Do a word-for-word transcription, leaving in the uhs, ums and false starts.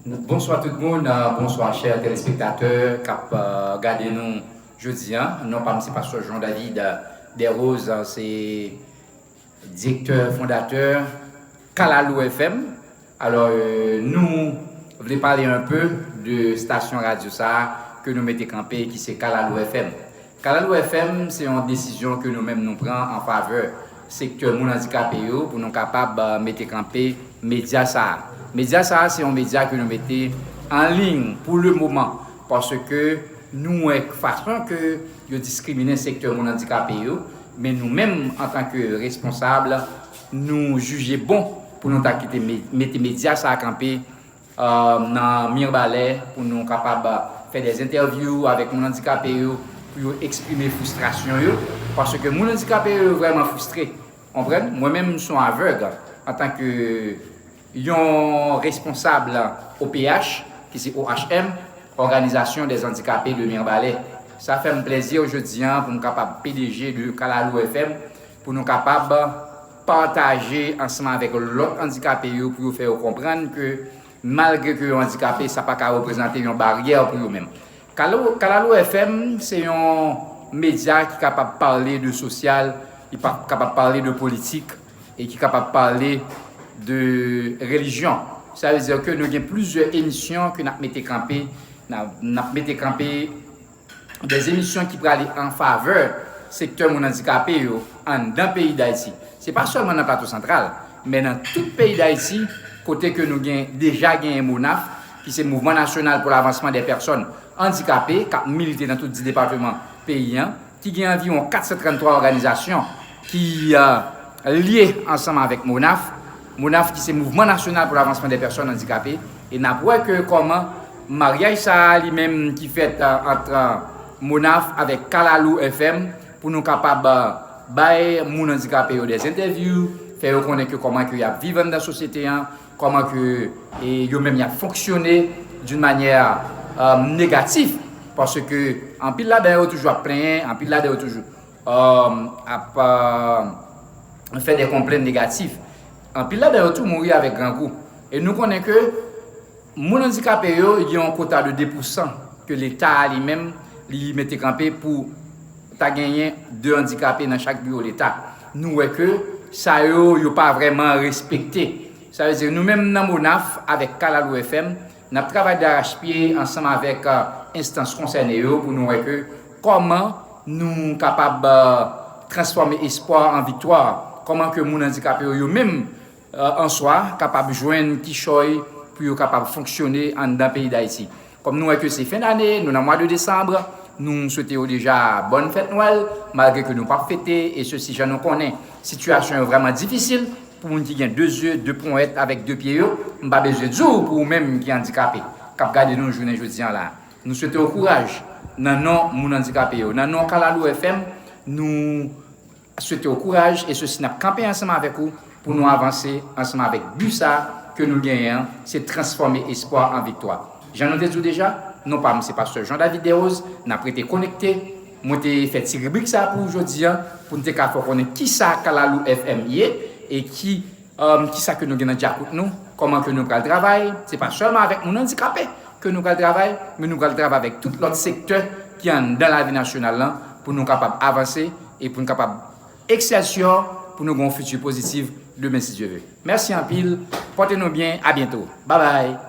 Bonswa tout moun, euh, bonswa chè telespektatè k ap euh, gade nou jodi a. Non pa m se pastè Jean David euh, Desroses, euh, se direktè fondatè Kalalou F M. Alò, euh, nou vle pale un peu de stasyon radyo sa a ke nou mete kanpe ki se Kalalou F M. Kalalou F M se yon desizyon ke nou menm nou pran an favè sektè moun andikape yo pou nou kapab euh, mete kanpe medya sa a. Medya sa a se yon medya ke nou mete an liy pou le moman paske nou wè fason ke yo diskriminen sektè moun andikape yo, men nou menm antanke responsab nou jije bon pou nou ta kite me- mete medya sa a kanpe euh, nan Mirbalè pou nou kapab fè de entèvyou avèk moun andikape yo pou yo eksprime fristrasyon yo paske moun andikape yo vrèman fristre. Konprann? Mwen menm m se yon avèg antanke yon responsab O P H ki se O H M, Organisation des Handicapés de Mirbalè. Sa fè m plèzi jodi a pou m kapab P D G de Kalalou F M pou nou kapab pataje ansanm avèk lòt andikape yo pou yo fè yo konprann ke malgre ke yo andikape, sa pa ka reprezante yon baryè pou yo menm. Kalalou F M se yon medya ki kapab pale de sosyal, ki kapab pale de politik e ki kapab pale de relijyon. Sa vle di ke nou gen plizyè emisyon ke n ap mete kanpe, n ap mete kanpe de emisyon ki prale an favè sektè moun andikape yo anndan peyi Dayiti. Se pa sèlman nan Plato Santral, men nan tout peyi Dayiti, kote ke nou gen deja genyen MONAF, ki se Mouvman Nasyonal pou Lavansman dè Pèsòn Andikape, k ap milite nan tout dis depatman peyi an, ki gen anviwon kat san tranntwa òganizasyon ki euh, lye ansanm avèk MONAF. MONAF ki se Mouvman Nasyonal pou Lavansman dè Pèsòn Andikape. E n ap wè ke kòman maryaj sa a li menm ki fèt euh, ant euh, MONAF avèk Kalalou F M pou nou kapab euh, bay moun andikape yo de entèvyou, fè yo konnen ke kòman ke y ap viv anndan sosyete an, kòman ke e, yo menm y ap fonksyone d'une manière euh, negatif, paske anpil ladan yo toujou ap plenyen, anpil ladan yo toujou euh, ap euh, fè de konplent negatif. Anpil ladan yo tou mouri avèk grangou. E nou konnen ke moun andikape yo gen yon kota de de pousan ke Leta a li menm li mete kanpe pou ta genyen de andikape nan chak biwo Leta. Nou wè ke sa yo, yo pa vrèman respekte. Sa vle di nou menm nan MONAF avèk Kalalou F M, n ap travay darachpye ansanm avèk euh, enstans konsène yo pou nou wè ke kòman nou kapab euh, transfòme espwa an viktwa, kòman ke moun andikape yo, yo menm euh, an swa kapab jwenn kichòy pou yo kapab fonksyone anndan peyi Dayiti. Kòm nou wè ke se fen dane, nou nan mwa de desanm, nou swete yo deja bòn fèt Nwèl, malgre ke nou p ap fete, e sesi jan nou konnen sitiyasyon yo vrèman difisil pou moun ki gen de zye, de ponyèt avèk de pye yo, m pa bezwen di w pou ou menm ki andikape, k ap gade nou jounen jodi a la. Nou swete w kouraj nan non moun andikape yo. Nan non Kalalou F M, nou swete w kouraj e sesi n ap kanpe ansanm avèk ou pou nou avanse ansanm avèk bi sa ke nou genyen an, se transfòme espwa an viktwa. Jan nou te di w deja, non pa m se pastè Jean David Desroses, n ap rete konekte. Mwen te fè ti ribrik sa pou w jodi a, pou n te ka fè w konnen kisa Kalalou F M ye e ki um, kisa ke nou gen nan djakout nou, kòman ke nou pral travay, se pa sèlman avèk moun andikape ke nou pral travay, men nou pral travay avèk tout lòt sektè ki anndan lavi nasyonal lan pou nou kapab avanse e pou nou kapab eksèlsyon, pou nou gen yon fiti pozitif demen si Dye ve. Mèsi anpil, pòte nou byen, a byento. Babay!